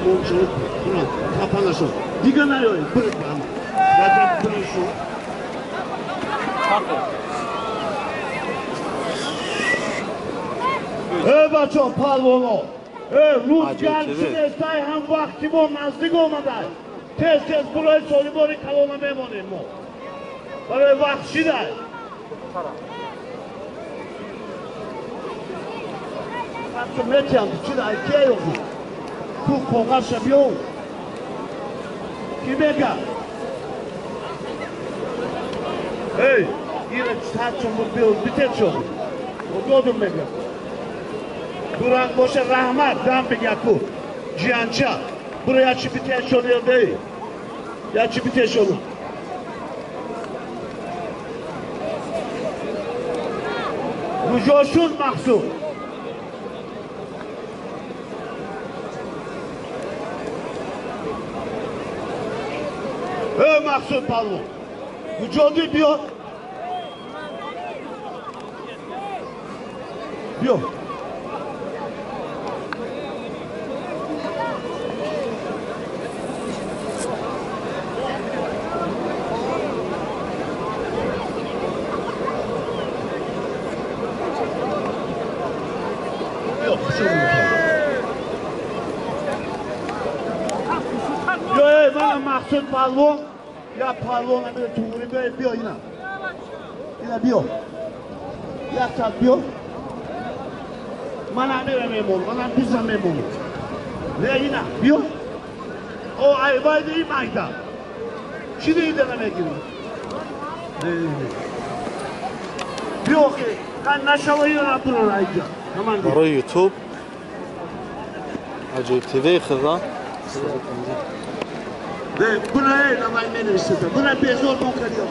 Шумо буран хафа нашав. Дига наёед, буред ба ҳама. Раҷаб, буред шумо. Э, бачо, палвоно. Э, рӯз гарм шудестай, ҳам вақти мо наздик омадай. Тез тез бурои солибори калона мемонем мо. Барои вақт шидай. Метиҳам, чидай, кия ёфӣ? Ку коғазша биёв. Ки мега? Эй, ира садчон биё, битет шо. Додум мега. Дуранг боша, раҳмат, дам бигя ку. Ҷиянча. Буро ячи битет шо эй. Ячи битет шо. Куҷо шуд Мақсуд? Э, Мақсуд палвон. Куҷо ди биё? Биё. Мақсуд палвон, я палвон амира туғри биё, биё ина. Ина биё. Як саат биё. Ман амира мемонам, манам биза мемонам. Не ина, биё. О, айвайда и майда. Чӣ дида намегирӣ? Биё ки, кан нашава ина бурон айҷа. Барои YouTube Аҷоиб ТВ хиза. Бурай навай менависада. Бурай безор мон кардӣ.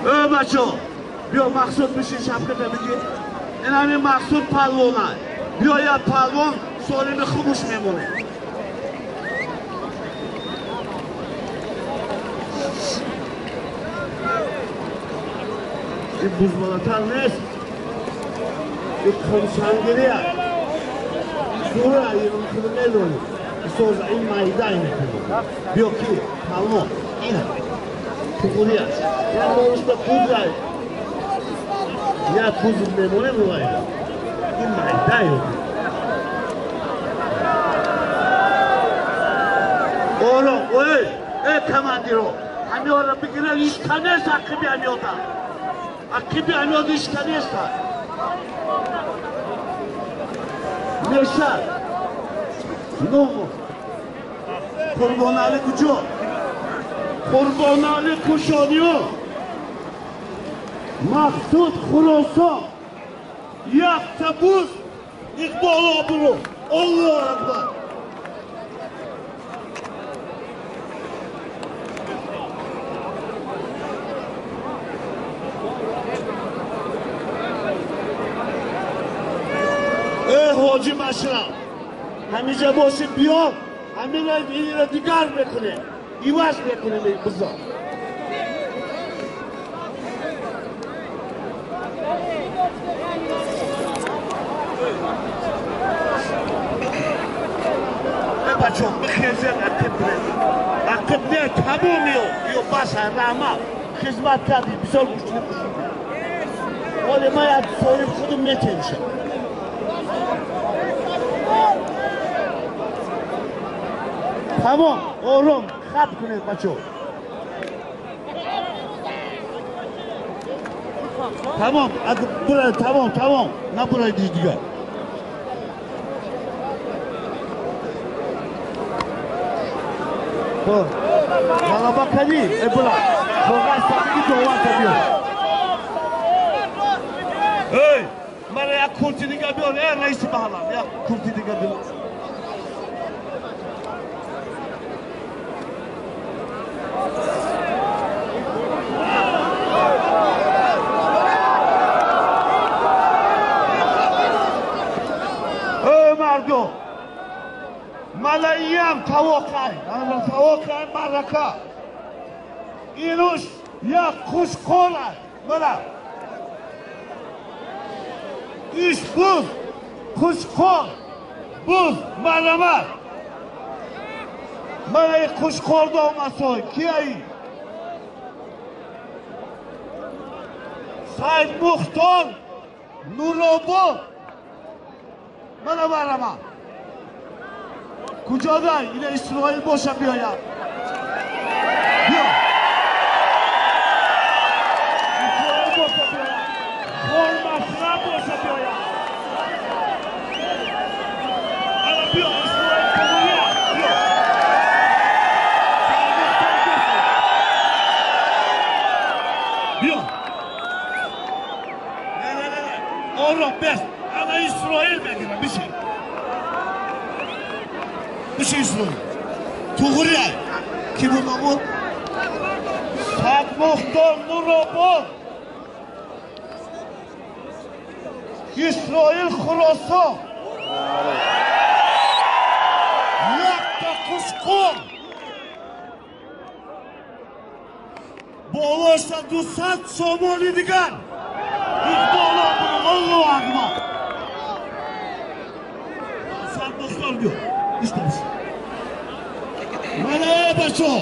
Э, бачо, биё Мақсуд бишин, шапката бигир. Ин ҳамин Мақсуд палвона. Биё я палвон солими хубуш мемонем. Ин бузбалатар нест. Ин қумсангирия. Сура ин худ медонӣ. Соза ин майдай мекунад. Биё ки палвон ина. Туғри аст. Я норушта кузай. Я куз мемонем рувайда. Ин майдай. Оро, ой, э командиро. Ҳамиёра бигира ишканест ақиби ҳамиёда. Ақиби ҳамиёда ишканест. Меша. Ному. Қурбонали куҷо? Қурбонали Кушониё. Мақсуд Хуросон. Якта буз Иқбол обрӯ. Аллоҳу акбар. Э ҳоҷи Машраб, ҳамиҷа боши биё, ҳамина инро дигар мекунем, иваз мекунем бизо. Э бачо, бихезен ақиб биред. Ақиб не, тамом ё, ё баса, раҳмат. Хизмат кардӣ, бисёр гӯштини пӯшидӣ. Оле ман як соҳиб худум метемшам. Тамом, ором, хат кунед бачо. Тамом, бурай, тамом, тамом, набурай дигар. Хоб, ғалаба кардӣ, э бура. Коғаз табиги доварта биё. Эй, мана як курси дига биёр, э раиси маҳаллам, як курси дига биёр. Мардум, малаиям тавоқай, тавоқай марака. Инуш як хушқора, мана. Üç buz, kuşkor, buz, merhamet. Mana kuşkorda olmasa ki ay. Said Muhtar, Nurobod. Mana merhamet. Kucada yine İsrail boşa bir ya. Yok. İsrail boşa bir ya. Formasına boşa bir ya. Ama bir İsrail kabul yok. Yok. Ne ne ne. Oğlum bes. Ama İsrail bekliyor bir şey. Bu şey İsrail. Tuğriye. Ki bu mamut? Said Muhtar Nurobod. İsrail Xurasan. Yakta kuşkun. Болоша 200 сомони дигар. Боло буну Аллоҳу акбар. Said Muhtar diyor. İşte Mana бачо.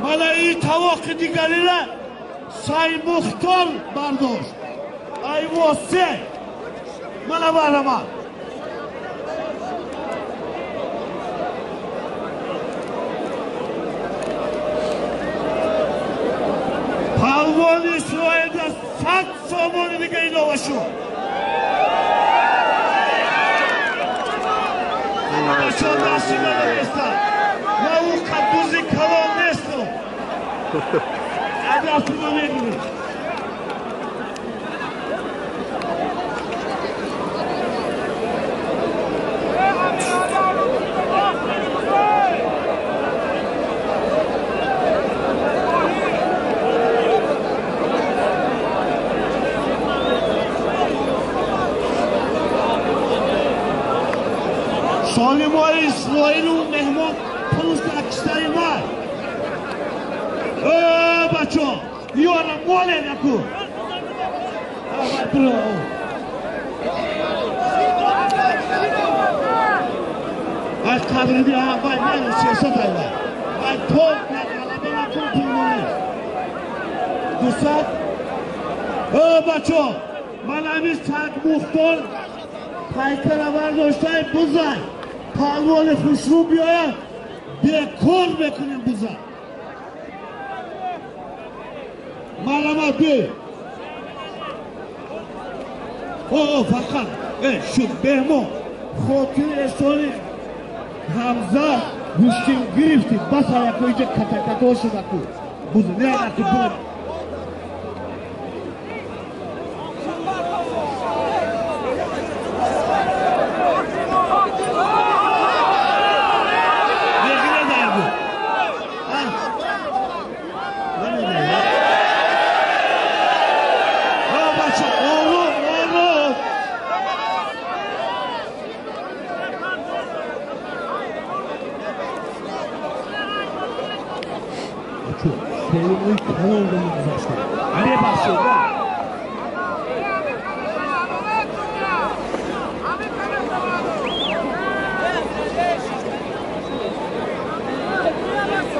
Mana ин тавоқи дигарира Said Muhtar бардошт. Ай восе. Mana барама. Палвони Исроилда 100 сомони дига илова шуд. Бачо дасти надонистанд. Ма ӯ қаддузи калон нестам. Адастиро мегирем. Солимои Исроилу меҳмон пулуш акштари май. Э, бачо, ёра моле наку. Ай қадри биа, вай ман сиёсат ай вай. Вай то ғалаба накун пул монӣ. 200. Э, бачо, ман ҳамин Саид Мухтор пайкара бардоштай бузай. Палвони хушрӯ биёяд, бекор мекунем бузай. Марҳамат би. О, фақат шуд беҳмон. Хотири эҳсони Ҳамза гӯштин гирифтӣ. Бас аяко иҷа катакато шудаку. Бузай, не аку буд.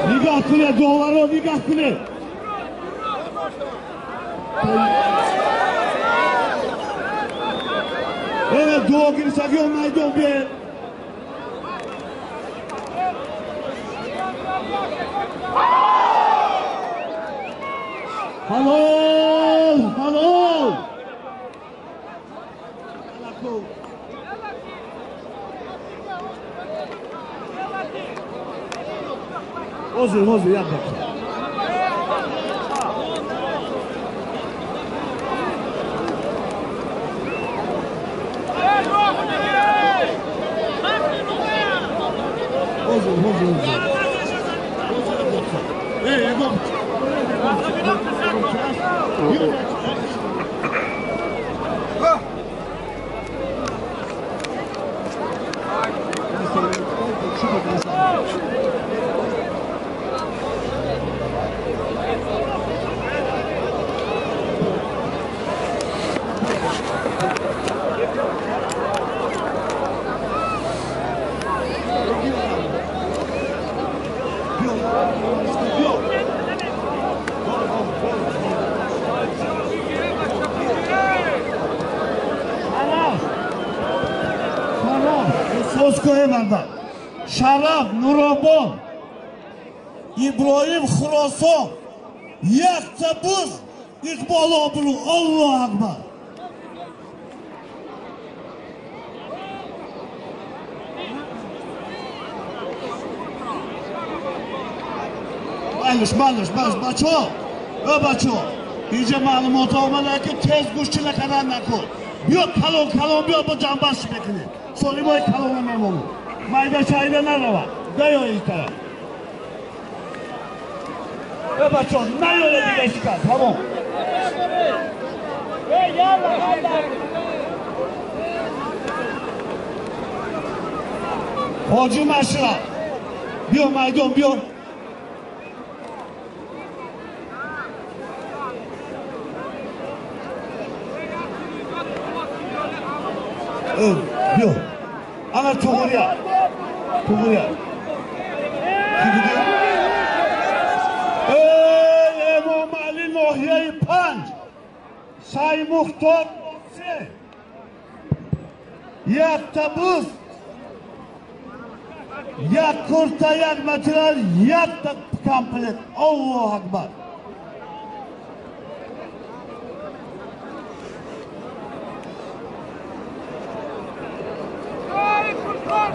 Нигоҳ кунед, доваро нигоҳ кунед. Дуо гирифтагиҳо майдон биед. Ҳалол, ҳалол. Ҳозир, ҳозир, як дақиқа. Ҳозир, ҳозир, ҳозир. Биё. Шараф Нуробон, Иброҳим Хуросон, якта буз, Иқбол обрӯ. Аллоҳ акбар. Майлиш, майлиш, майлиш, бачо, э бачо, инҷа маълумот омада ки тез гӯшти накардан накун. Биё калон калон биё, бо ҷамбаш мекунем. Солимои калона мемонем. Майда шайда нарава. Наё ин тараф. Э бачо, наёре дига шикар. Тамом. Ҳоҷи Машраб. Биё майдон, биё. Биё. Ана Туғурия. Туғурия. Ки буди? Эй, Эмомалӣ ноҳияи 5. Саймухтор 3. Якта буз, як курта, як материал, якта комплект. Аллоҳ акбар.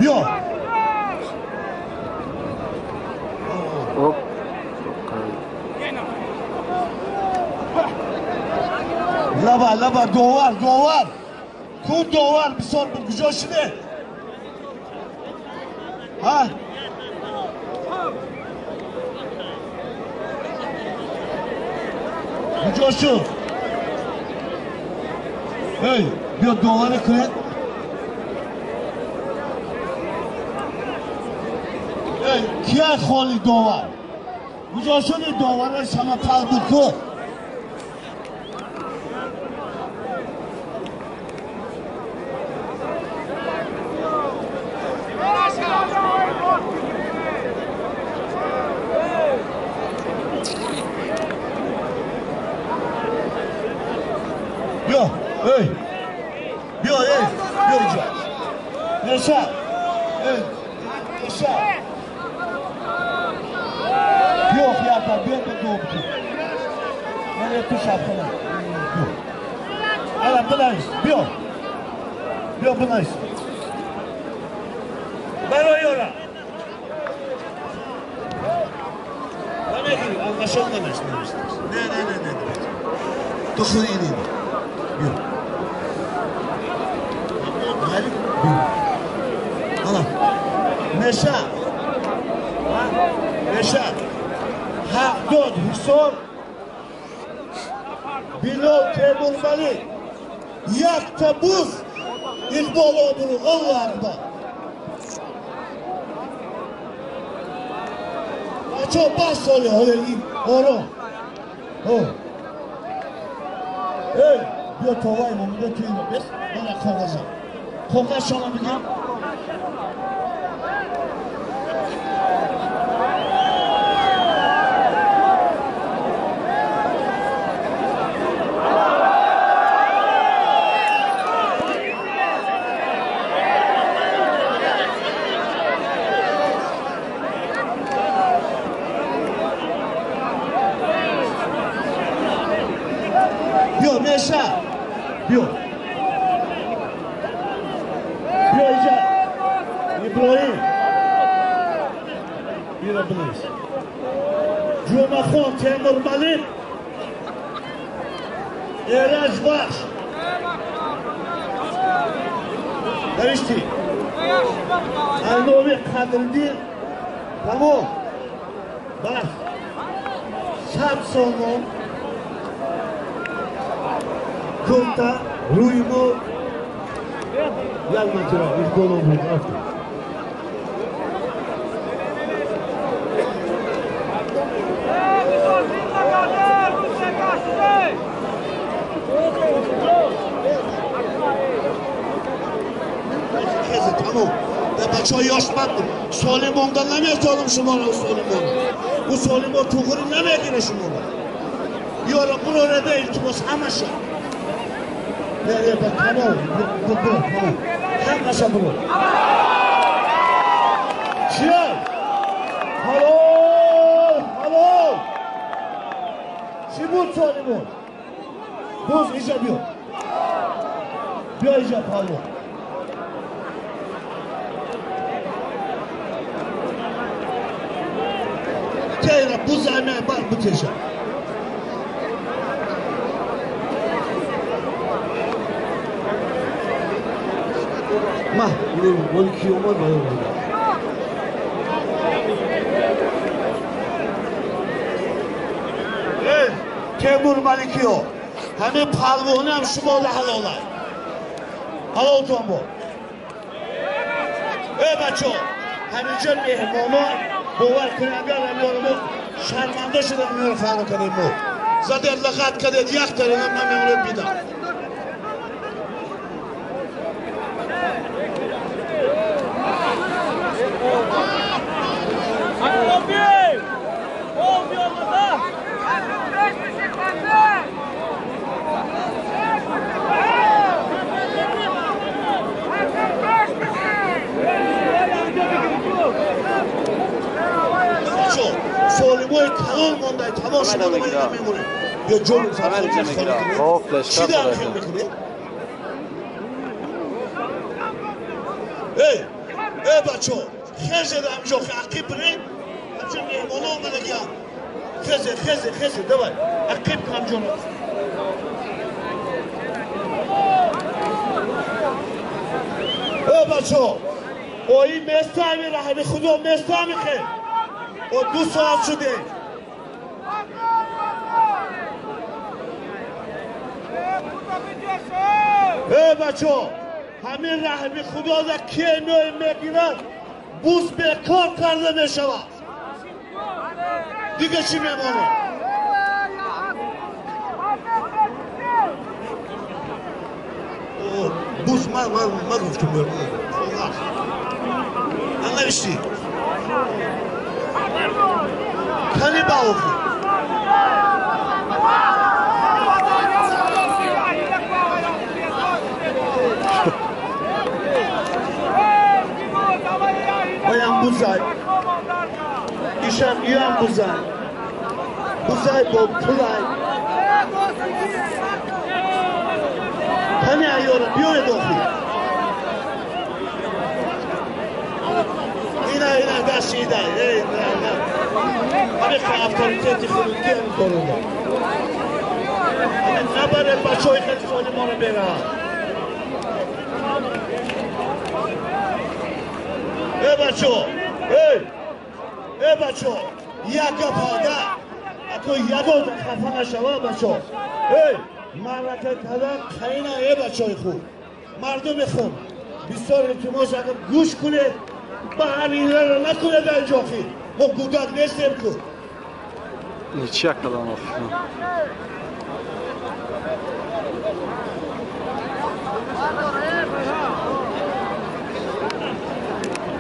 Биё. Лаба, лаба, довар, довар. Ку довар бисёр буд, куҷо шуде? Ҳа? Куҷо шуд? Эй, биё доварӣ кунед. Эй, кия холи довар? Куҷо шуди довара шамапал буд ку? Биё, эй, биё, эй, биё инҷо. Неша, эй, неша. Биё, хията, биё ба добки. Мане ту шабхона. Биё. Ала, бинавис, биё. Биё, бинавис. Барои ёра. Намегири, алғашон намеш, намеш. Не, не, не, не, не. Ту худи ини. Биё. Биё. Ала. Неша. Неша. Ҳақдод Ҳисор, Билол Темурмалик, якта буз, Иқбол обрӯ. Аллоҳ акбар. Бачо, бас соли ҳоле ин ором. Эй, биё товаи момида ту ино бес, мана коғаза. Коғаз шома бигир. Биё, Меша. Биё. Биё инҷа. Иброҳим. Биё бинавис. Ҷумъахон Темурмалик, Эраҷ Бахш. Навиштӣ. Айнови Қадриддин. Тамом. Бас. 100 сомон. Курта, рӯймо, як материал, Иқбол обрӯ. Рафтем. Хезе, тамом. Да бача. Бачаҳо ёш ман солим монда наметонам шуморо солим монда. Ӯ солим мо туғри намегира шуморо. Ёра бурорада илтимос ҳамаша. Не, не, тамом, тамом. Ҳамаша бурор. Чия? Ҳалол, ҳалол. Чӣ буд солимон? Боз иҷа биё. Биё иҷа палвон. Тейра бузайме бар букеша. Ма, вон ки омад ва омад. Эй, Темур Маликиё, ҳамин палвонам шумо ҳалолай. Ҳалолтон бод. Эй бачо, ҳаминҷо меҳмонон бовар кунед агар ҳамёро мо шарманда шудем ҳамёро фаро кардем мо. Задед лағат кардед як таринам намемонед бидам. Солимои калон мондай тамом шумо намемонед. Ё ҷон чӣ дар хел мекунед? Эй, эй бачо, хезе ҳамҷо ақиб биред, ҳамҷо меҳмоно омадагиам. Хезе, хезе, хезе, давай, ақиб ҳамҷоро. Эй бачо, ои местами раҳми худо местами хел. О 2 соат шуде. Эй бачо, ҳамин раҳми худо да ке меои мегирад, буз бекор карда мешавад. Дига чӣ мемонад? Буз ман гуфтум коғаз. Ман навиштӣ. Кани баохи. Оям бузай. Ишам иам бузай. Бузай бо пулай. Кани айёра биёед охи. Ина ина дашида. Эй, на. Ҳамин авторитети худ ки ҳамин корро. Ҳамин набаред бачаҳои хеле солиморо бераҳат. Эй бачо, эй, эй бачо, як гап ҳада, ако ягон хафа нашава бачо. Эй, маърака кардан қайна эй бачои хуб, мардуми хуб, бисёр илтимос агар гӯш кунед, ба ҳар инро накунед дар ҷохи. Мо гудак нестем ку. Ничья каланов.